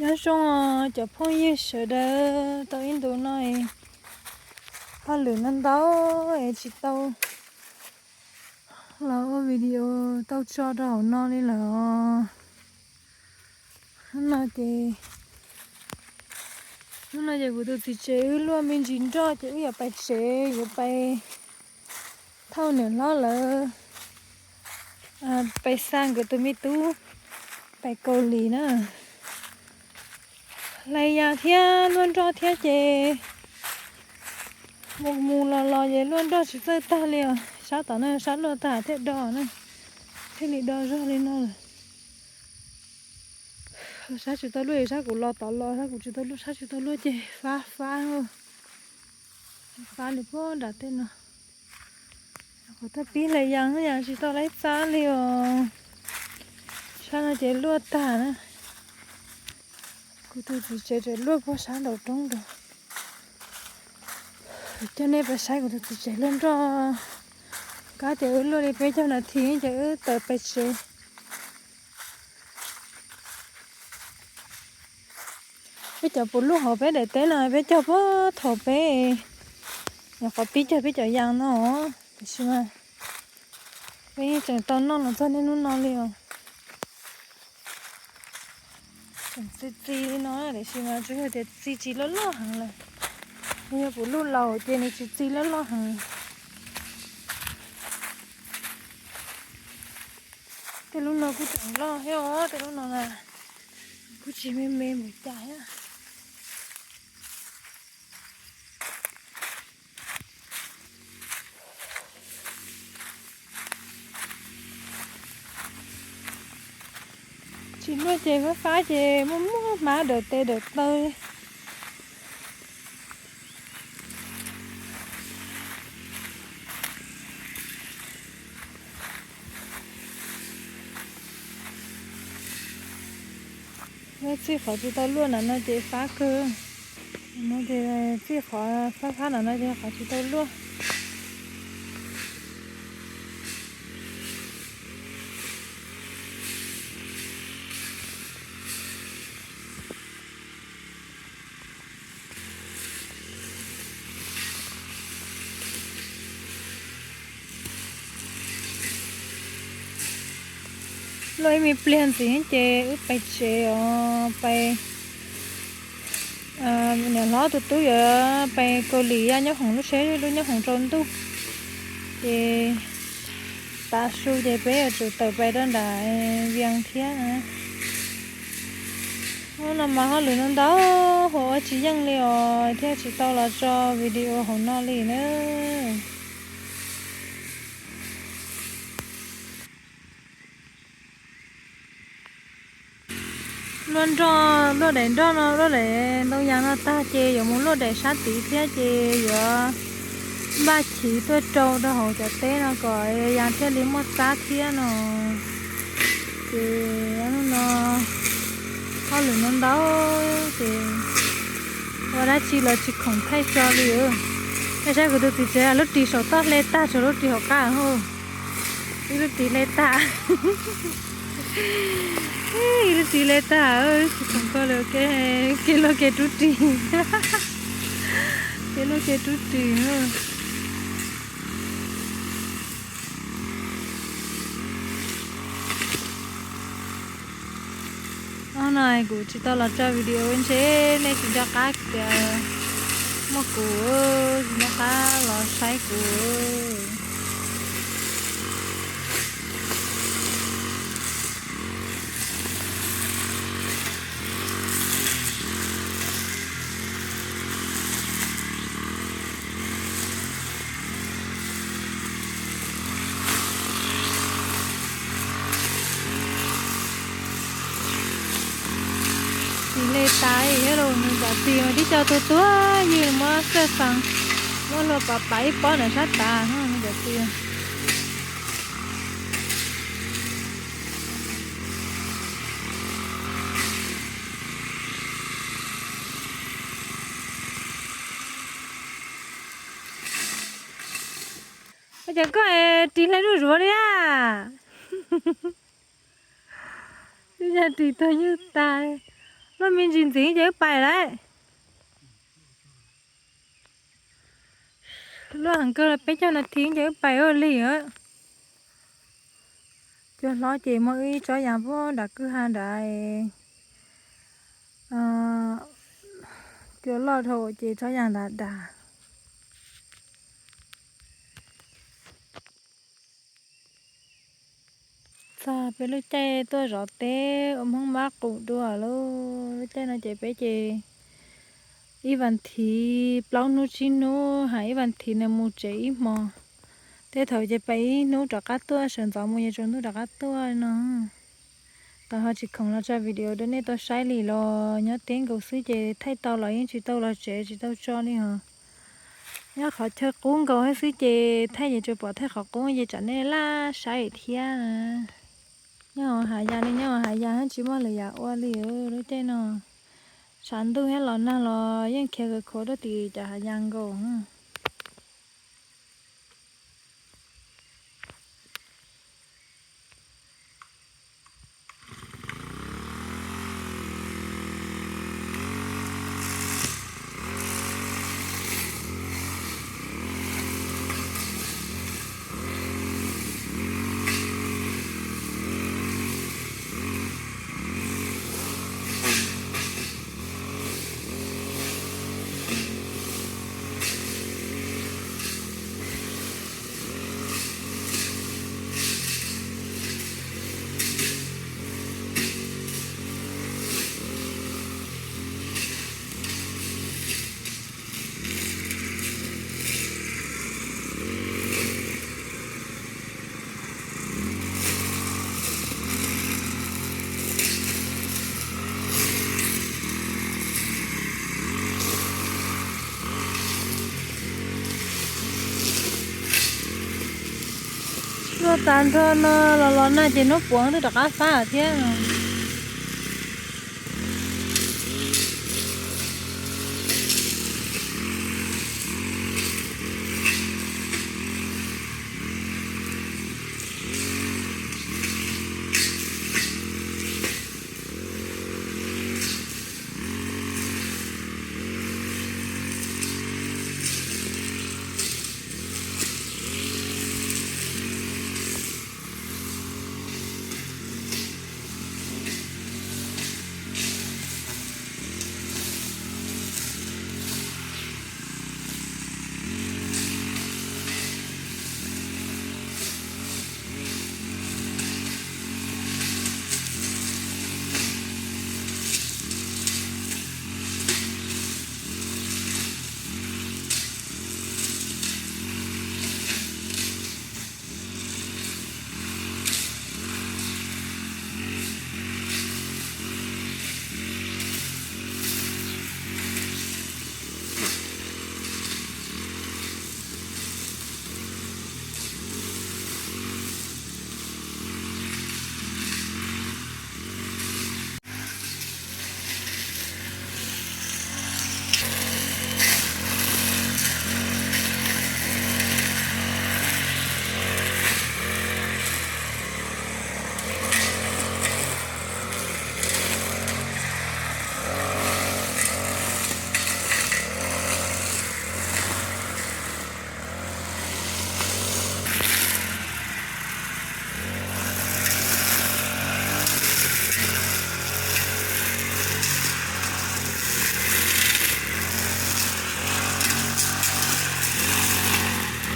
Nyob zoo os cov phooj ywg sawv daws, tau ib ntus no es hauj lwm no ntau es tsis tau los ua video tau tso rau hauv no li lawm os. Hnub no ces, hnub no ces kuv tus txiv tsev wb luaj me ntsis nroj ces wb yuav pais tsev, yuav pais thauj niam hlob lawv, pais xa nkawd tus me tub pais Kaus Lim na. Hlais yas thiab luaj nroj thiab ces mus mus los los ces luaj nroj tsis txawj tag li os. Sab tom no sab luaj tag thiaj do na, thiaj li do zog li no lawm. Sab tsis tau luaj, sab kuv los tom los, sab kuv tsis tau luaj, sab tsis tau luaj ces fab fab, fab li puag nram tej no. Kuv twb pib hlais yas, yas tsis tau laib txab li os. Sab no ces luaj tag na. Kuv tus txiv tsev tseem luaj puag sab nraum roob nrad. Coj nej pais saib kuv tus txiv tsev luaj nroj. Kab ces wb luaj li peb caug nas this ces wb tawm pais tsev. Peb cov puav luaj hauv peb daim teb no peb cog puag thaum peb nyuam qhuav pib cog peb cov yas no, tiam sis mas peb yeej tseem tau noj los txog niaj hnub no li os. Tseem txi txi li no tiam sis mas tsuas yog tias txi tsis loj loj heev lawm. Yog puav luaj laus ces nws tsis txi loj loj heev. Tej lub no kuj tseem loj thiab os, tej lub no na kuj tsis me me npaum cas thiab. Tsis luaj ces fab fab ces muaj muaj hmab dawm tes dawm taw li. Txij qhov tsis tau luaj nram no ces fab kawg. No ces txij qhov fab fab nram no ces qhov tsis tau luaj. Luaj ib me pliag ntxiv ces wb pais tsev os, pais, niam hlob tus tub yuav pais Kaus Lim ya nyob hoom lub tsheb, lub nyob hoom rau ntuj. Ces tav su ces peb yuav tsum tawm pais rau nram Vias thiab. Hnub no mas hauj lwm no ntau, ua tsis yeej li os thiaj tsis tau los tso video hauv no li na. Luaj nroj, luaj daim nroj no, luaj daim ntoo yas no tag ces yuav mus luaj daim sab tid thiab ces yuav npaj chiv tuaj rau rau hauv cov teb no kom yas thiaj li muaj txab thiab no. Ces hnub no hauj lwm no ntau ces ua dab tsi los tsis khoom thaij tso li. Nej saib kuv tus txiv tsev lub ris saum toj hle tag, tshuav lub ris hauv qab. Ib lub ris hle tag. Ib lub ris hle tag, tsis khoom koj li. Kev luaj kev rub ris, kev luaj kev rub ris. Hnub no kuv tsis tau los tso video ntshe nej tsis nco qab tias muaj kuv, tsis nco qab los saib kuv. Ris le tas thiab los nws cov ris mas tib co tuag tuag, yeej muab xaj xees, muab hlua pav pav ib pob ntawm sab tav no nws cov ris. Ua cas koj ris hle zuj zus li a? Twb yog ris tuag ywg tas. Luaj me ntsis ntxiv ces wb pais lawm. Luaj heev kawg, peb caug nas this ces wb pais ua lig. Cua hlob ces muaj wb ib tsob yas puag nram kwj ha nrad. Cua loj dhau ces tsob yas nrad dag. Txog peb lub caij tuaj zov teb ua Hmoob mab qus dua lauj. Lub caij no ces peb ces ib vas thiv plaub hnub tsib hnub, hais ib vas thiv nws mus tsev ib hmo. Tej thaum ces pais ib hnub rov qab tuaj, sawv ntxov mus yuav tsaus ntuj rov qab tuaj no. Tau ho tsis khoom los tso video rau nej tau saib li los nyob teb nkaus xwb ces thaij tau los yeej tsis tau los tsev tsis tau tso li hos. Nyob qhov chaw qub nkaus xwb ces thaij ces tsuas pom thaij qhov qub ces tsam nej laj saib thiab. Nyob hav yas li nyob hav yas tsis muaj lwm yam ua li lub caij no. Tshav ntuj thiab los nag los yeej khiav kawg khuav rau tim cov hav yas nkaus. Luaj tas nrho no los los nag ces hnub puav twb rov qab fab thiab.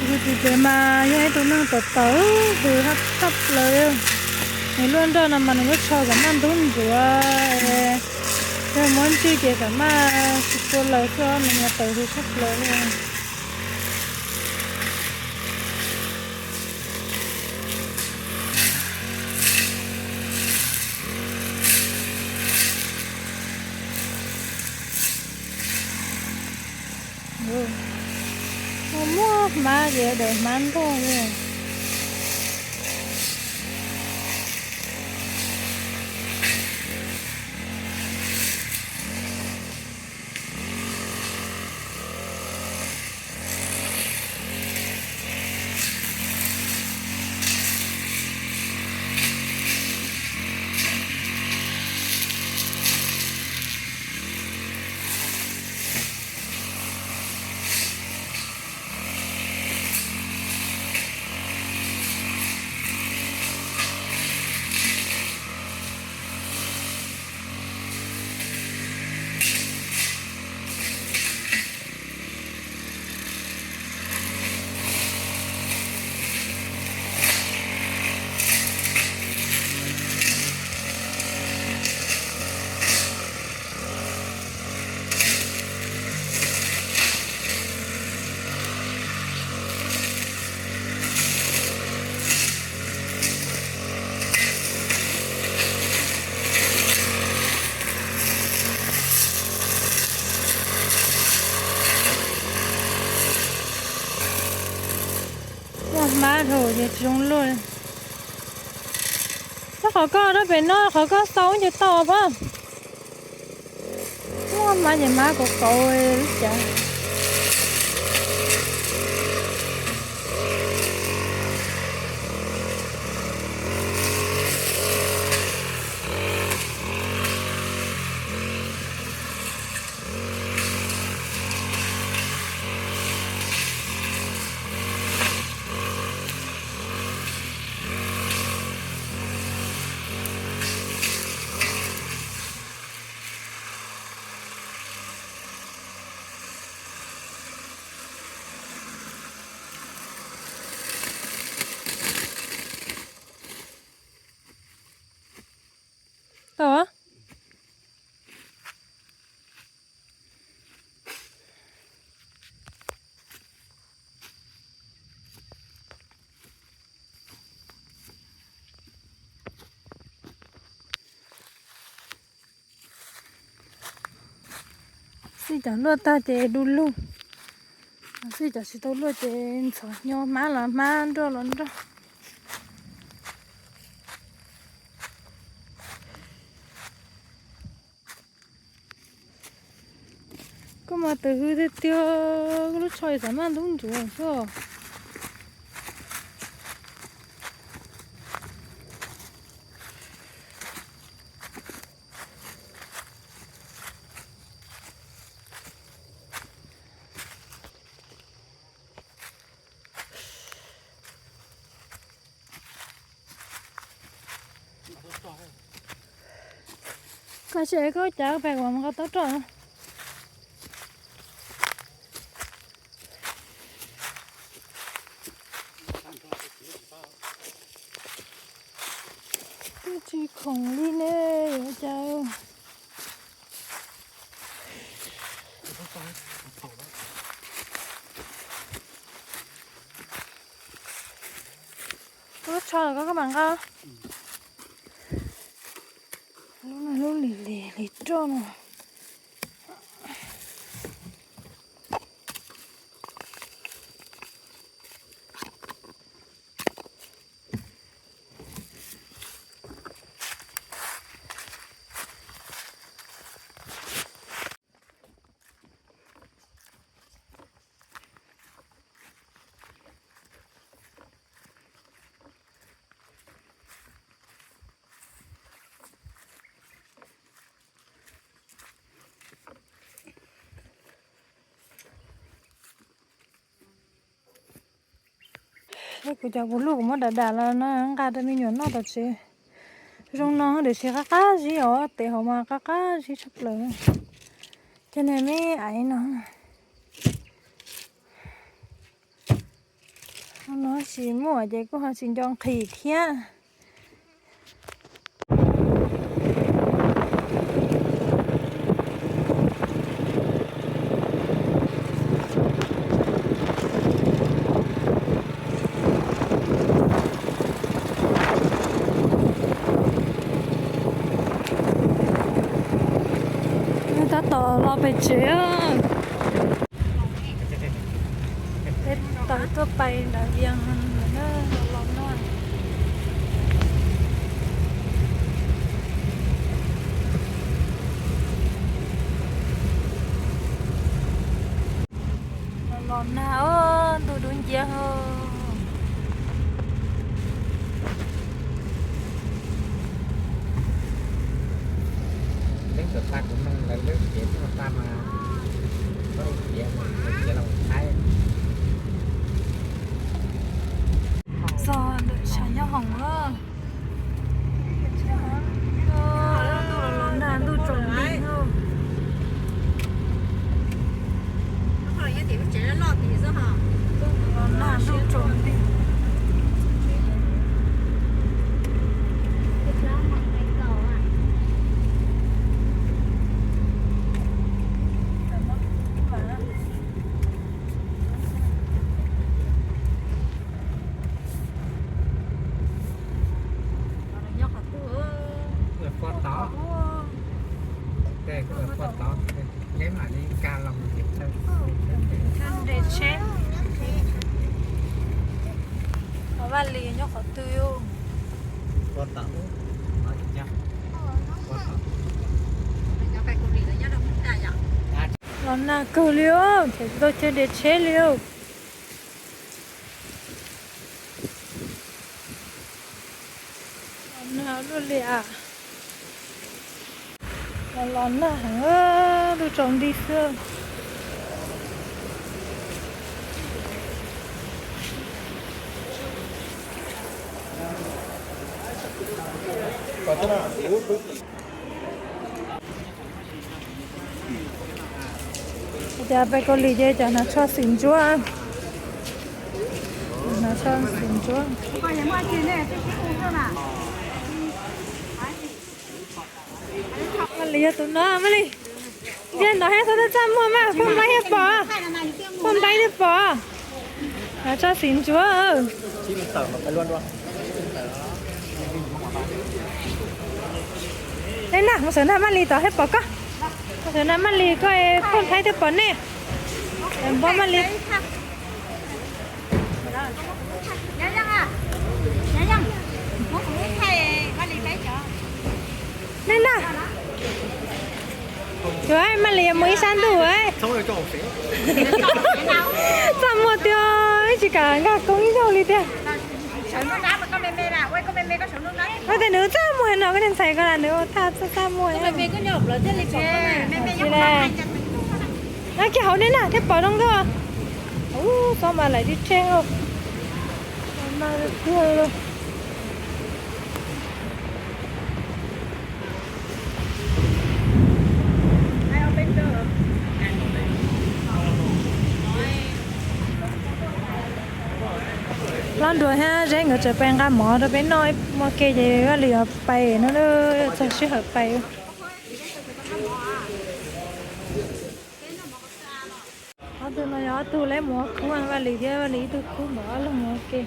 Tus txiv tsev mas yog ib tug neeg tawv tawv, hws haj tshaj plaws li. Nws luaj nroj no mas nws lub tsho xam maj ntub ntsuav, yog muab ntsij ces xam maj tsis pua laws xwb, nws mas tawv hws tshaj plaws li. Muaj hmab ces daws hmab ntog li. Dhau ces tsis zoo luaj li. Tab qhov koj rau pem no, qhov koj xau ces tau pab. Muaj mas ces mas kauv kauv li cas. Tau. Xij cov luaj tag ces du lug, xij cov tsis tau luaj ces ntxhov nyo, hmab los hmab, nroj los nroj. Koj mas tus hwj tiag tiag, koj lub tsho xav maj ntub ntsuav xwb. Koj tsis koj cav pem kuv nqa tau roj. Twb tsis khoom li ne, yuav cas. Lub tsho los koj, koj mam nqa. Lub no lub lim lim lim roj no. Kuv cov puv luj kuv muab dam dam los no nqa rau me nyuam noj tom tsev. Zoo no tiam sis qab qab zib os, tes hauv mas qab qab zib tshaj plaws. Cov niag me aiv no, no tsis muaj ces kuj ho tsis nco nqhis thiab. Tab tom los pem tsev. Peb tau tuaj pais nram Vias na, los no. Los nag, ntuj dub nciab. Lub ntawm paj kuv mloog lawv lub cev tuaj paj mas lub cev, lub cev los Thaib. Txog ntawm tshav nyob hoom na. Ntuj los los nag, ntuj tsaus nti. Los nag, ntuj tsaus nti. Nres tsheb. Vaj Lis nyob qhov twg? Los nag kawg li os, tseem tsis tau chaw nres tsheb li os. Los nag luaj li as. Los nag heev, lub tsaus nti xwb. Cas peb Kaus Lim ces cov hnav tsho xim ntsuab. Hnav tsho xim ntsuab. Vaj Lis yog tus no, Vaj Lis. Ntsia ntawd thiab, txhob txaj muag mas, poj npaib thiaj pom. Poj npaib thiaj pom. Hnav tsho xim ntsuab. Neb na, mus sawv nag Maj Lis tod thiaj pom koj. Mus sawv nag Maj Lis koj, poj npaib thiaj pom nej. Npog Maj Lis. Neb na. Tus Maj Lis yuav mus ib sab ntuj. Txaj muag tiag, tsis kam nkag koob ib zaug li tiag. Koj tias nws txaj muag no, koj niag ntxhais ko las nws ua thaj txaj txaj muag. Tsis li. Nyob kiag hauv nej na thiaj pom zoo nkauj. Ub, xob mas laim tib rhe. Hlob Nruas thiab Zeb nkawd tseem pais nqa mov rau peb noj ib hmos ke ces Vaj Lis yuav pais no, txog sij hawm pais. Ob tug no yog ob tug lawv mus ua khub, Vaj Lis thiab Vaj Lis ib tug khub npawg ob leeg mus ua ke.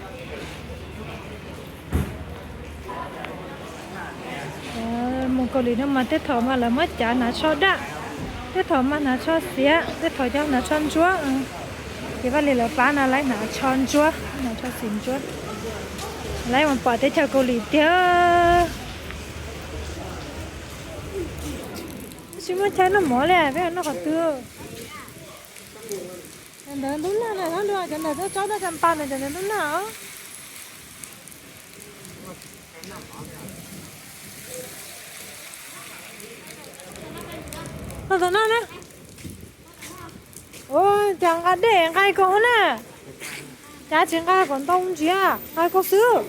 Mus Kaus Lim no mas tej thaum mas lawv muab cav hnav tsho daj, tej thaum mas hnav tsho xiav, tej thaum cov hnav tsho ntsuab. Ces Vaj Lis lawv pab no lawv hnav tsho ntsuab, hnav tsho xim ntsuab. Lawv mus pom teb chaws Kaus Lim tiag. Tsis muaj chaw noj mov li, peb noj qhov twg? Cov ntawd ntub nag na, cov ntawd tsob tsob no, cov npas ntawd cov ntawd ntub nag os. Los tom no na. Ua cas nqa dej nqa kom na. Cas tsis nqa kom ntau ntsiav, nqa kom xwb.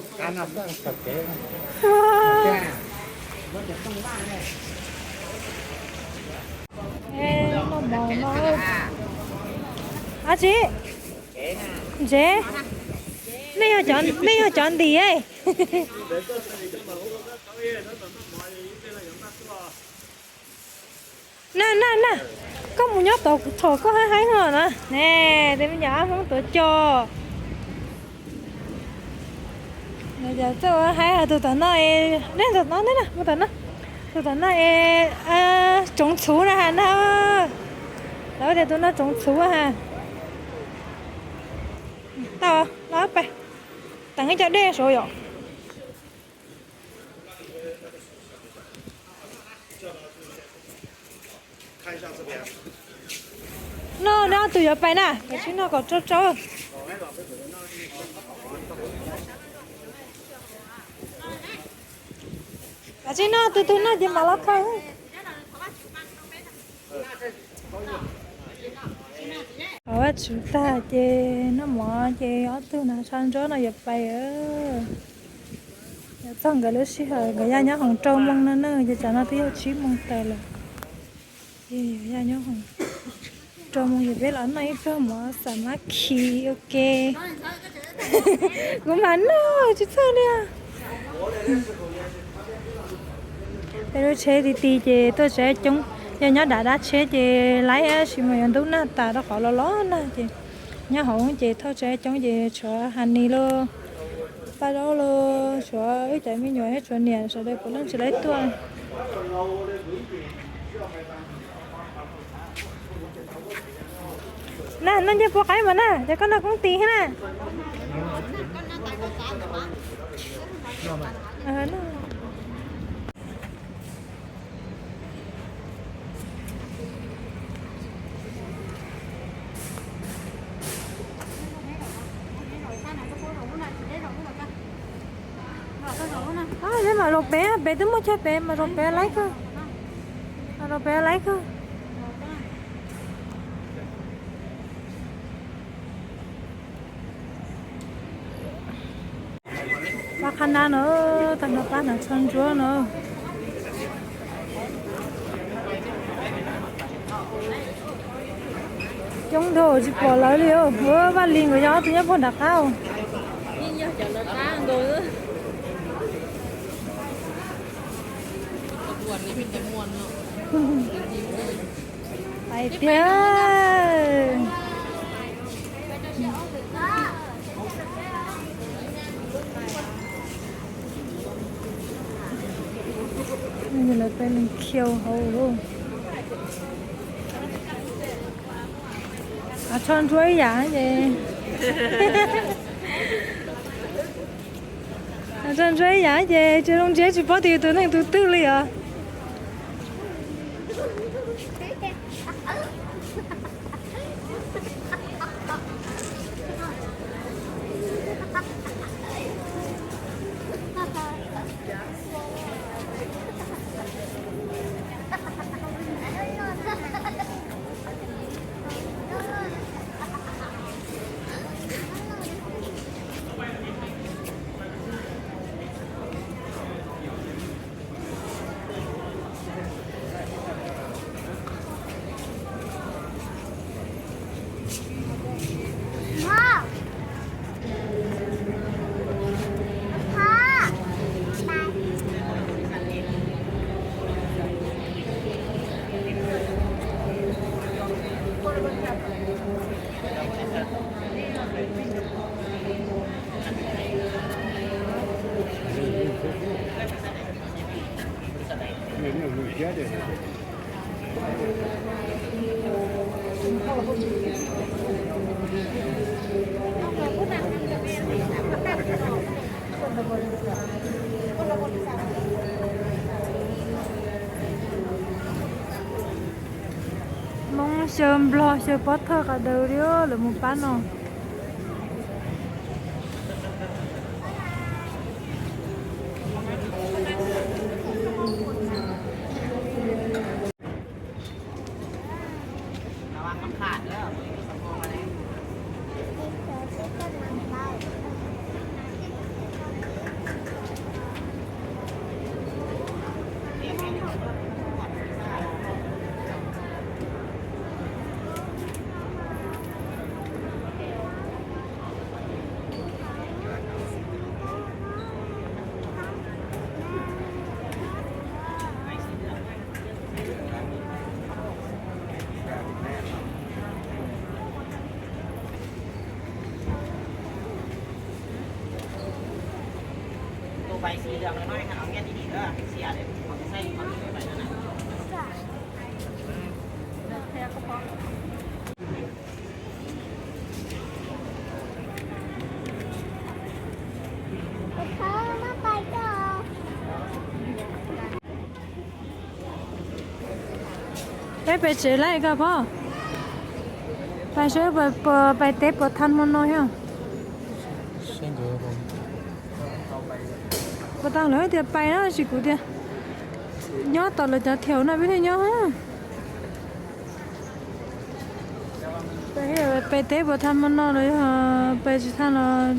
Ab tsi, ntsev, nej yog cov ntim. Na na na, koj mus nyob tod kuv thaum koj haib haib no na. Ne, tej me nyuam ab Hmoob tuav cos. Txawj ua haib, tus tom no, ne tom no, mus tom no. Tus tom no es tsoov txhuv na has na. Lawv tias tus no tsoov txhuv has. Tau, los pais teev ib co dej saud yom. No, neb ob tug yuav pais na, kav tsij noj kom tsau tsau. Kav tsij noj, tus twg noj ces mam los khaws. Thov Vajtswv tag ces noj mov ces ob tug hnav tsho ntsuab no yuav pais. Yuav txog nkawd lub sij hawm, nkawd yaj nyob hoom rau moo no na, ces tsam no twb yog tsib moo tawm lawm. Ces yaj nyob hoom rau moo ces peb los noj ib pluag mov xam mab khi ua ke. Kuv mas noj tsis txog li. Peb lub tsheb ti ti ces tuaj tsev coob, yog nyob dab dab tsheb ces laib tab sis mas yuav ntub nag tas rau qhov los los nag ces nyob hauv ces thauj tsev coob ces tshuav Hanis los Paj Zaub los tshuav wb cov me nyuam thiab tshuav niam sawv daws puav leej tsis laib tuaj. Na, noj ncej puab qaib mas na, ces koj noj koob tis thiab na. Neb mam zaum pem, pem twb muaj chaw pem, mam zaum pem laib kawg. Mam zaum pem laib kawg. Pab qhab nab no, tag nrho pab hnav tsho ntsuab no. Coob dhau tsis pom lawv li os. Vaj Lis nkawd yog ob tug nyob puag nram qab. Hais tiag. Lawv peb leeg khiau hauv. Tsho ntsuab ib yam ces, tsho ntsuab ib yam ces tsis zoo ntsib, tsis paub tias yus tus neeg tus twg li os. Hmoob xyaw Nplog xyaw pob thawj qas daws li lawv mus pab no. Peb pem tsev lawm koj phob. Pais saib puas pais teb puas tha hmo no thiab. Puas tau lawv tias pais na, tab sis kuv tias nyob tos lawv cov thiaum no peb thiaj nyob. Pais teb puas tha hmo no los yog pais tsis tha los.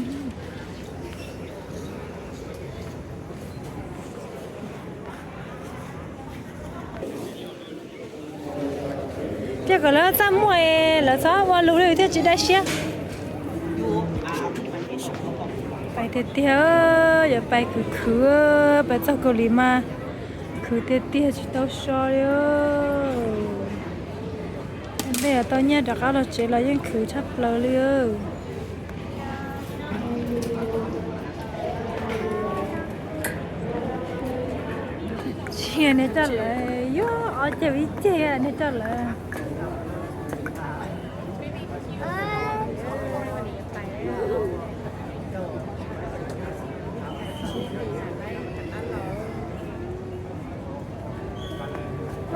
Ces kom lawv txaj muag es lawv txhob ua lus li thiaj tsis dai siab. Pais tiag tiag, yuav pais khwv khwv, pais txog Kaus Lim mas khwv tiag tiag tsis tau so li. Tej tau nyiaj rov qab los tsev los yeej khwv tshaj plaws li. Tsis niag coj lawv, yuav ob ceg ib ceg niag coj lawv.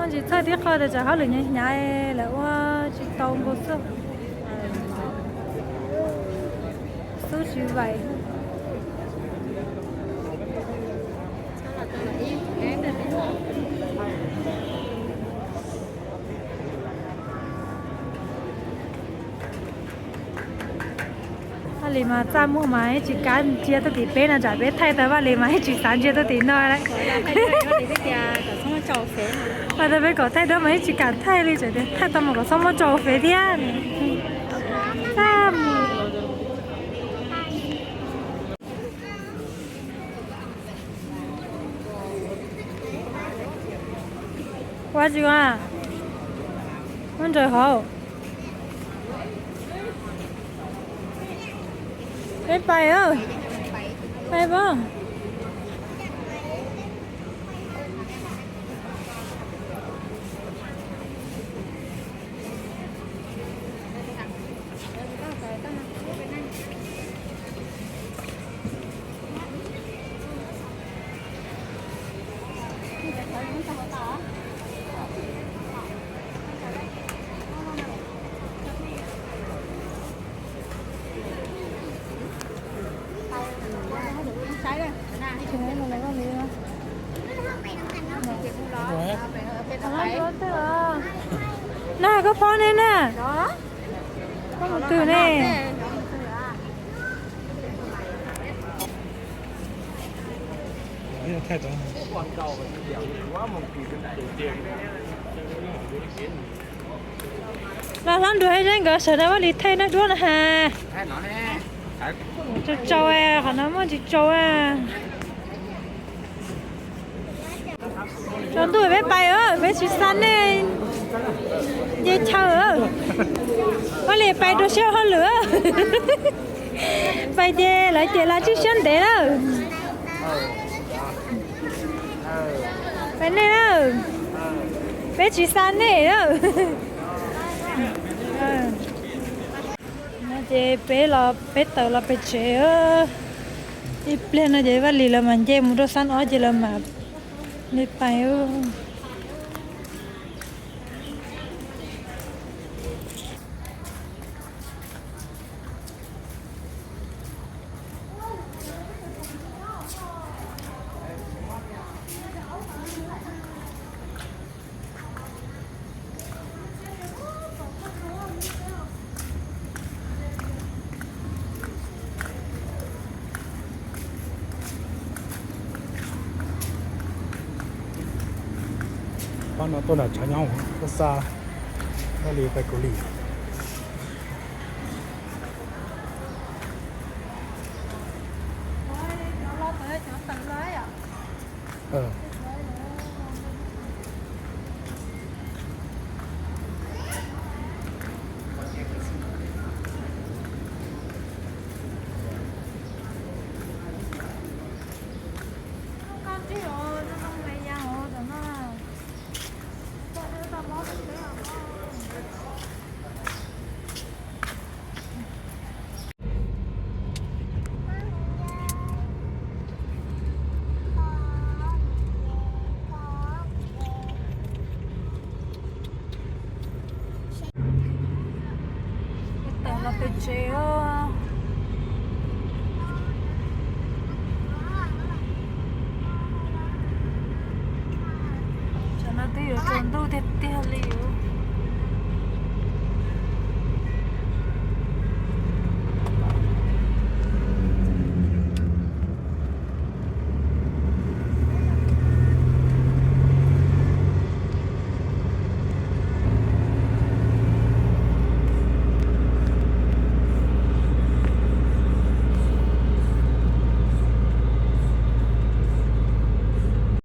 Tsis txhawj thiab, qhov tias tsam hauj lwm hnyav hnyav lawv ua tsis tau nkaus xwb. Xub tsis vaim. Vaj Lis mas txaj muag mas ib tsis kav ntsia tuaj tim peb no, tsam peb thaij tau Vaj Lis mas ib tsis xav ntsia tuaj tim no lawm. Hais tias peb kom thaij duab mas ib tsis kam thaij li, txawm tias thaij tau mas kom txhob muab tso fev thiab. Txaj muag. Ua tsis ua, muab nraws hauv. Peb pais, pais pab. Na koj phob ne na. Koj mus twg ne? Los hlob Nruas Zeeb nkawd sawv daws, Vaj Lis thaij nej duab no has. Tsaus tsaus, qhov no muaj tsis tsaus. Tsaus ntuj peb pais, peb tsis xa nej nce chaw. Vaj Lis pais rau siab hauj lwm. Pais ces lawv ces los tswj siab ntev lawm. Pais nej lawm, peb tsis xa nej lawm. No ces peb los, peb tawm los pem tsev. Ib pliag no ces Vaj Lis lawv mam nce mus rau xab ob ces lawv mam li pais. Pab no tuaj nram tshav nyob, tuaj xa Vaj Lis pais Kaus Lim. Tawm los pem tsev os.